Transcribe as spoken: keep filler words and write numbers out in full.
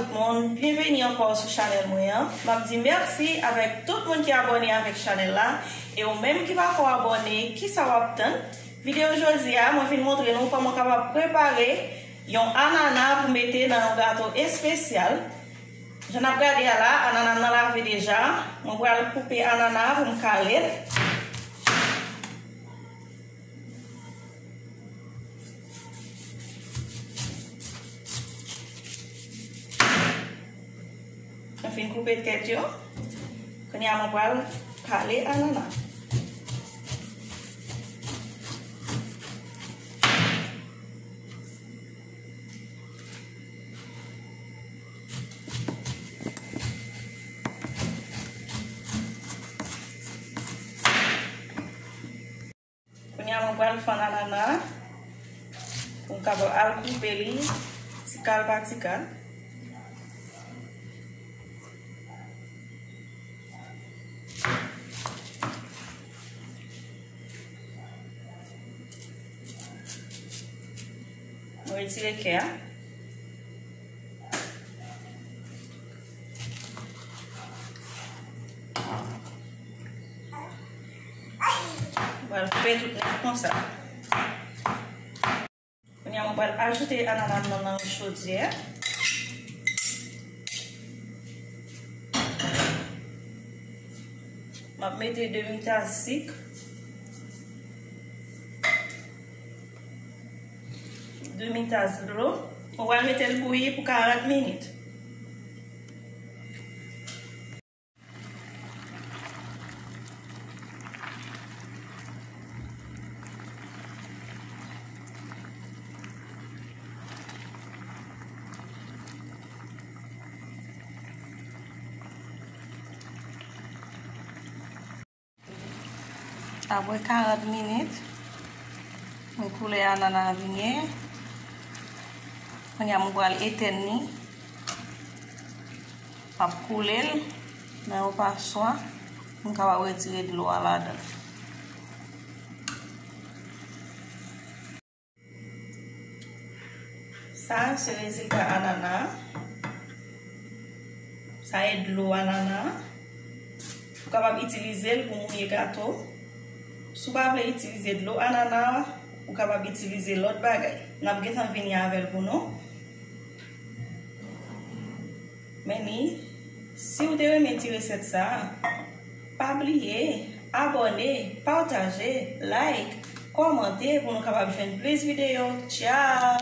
Tout moun, byenveni ankò sou chanèl mwen an. M ap di mèsi avèk tout moun ki abòne avèk chanèl la. E ou menm ki pako abòne, kisa w ap tann? Videyo jodi a, mwen vin montre nou kòman w kapab prepare yon anana pou mete nan yon gato espesyal. Jan n ap gade a la, anana m nan lave deja. Mwen pral koupe anana pou m kale l. Mwen fin koupe tèt yo. Kounye a mwen pral kale anana. Kounye a mwen pral fann anana a pou m kapab al koupe li ti kal pa ti kal. Mwen retire kè a. Mwen pral koupe tout nèt konsa. Kounye a, mwen pral ajoute anana m nan, nan chodyè. M ap mete demi tas sik, demi tas dlo. Mwen pral mete l bouyi pou karant minit. Apre karant minit, mwen koule anana a vin ye. Kounye a, mwen pral etèn li. M ap koule l nan yon paswa pou m kapab retire dlo a ladan l. Sa a se rezilta anana. Sa e dlo anana. Ou kapab itilize l pou mouye gato. Si w pa vle itilize dlo anana, ou kapab itilize lòt bagay. N ap gentan vini avè l pou nou. Men ni, si w te renmen ti resèt sa a, pa bliye abòne, pataje, like, kòmante pou nou kapab jwenn plis videyo. Tchao!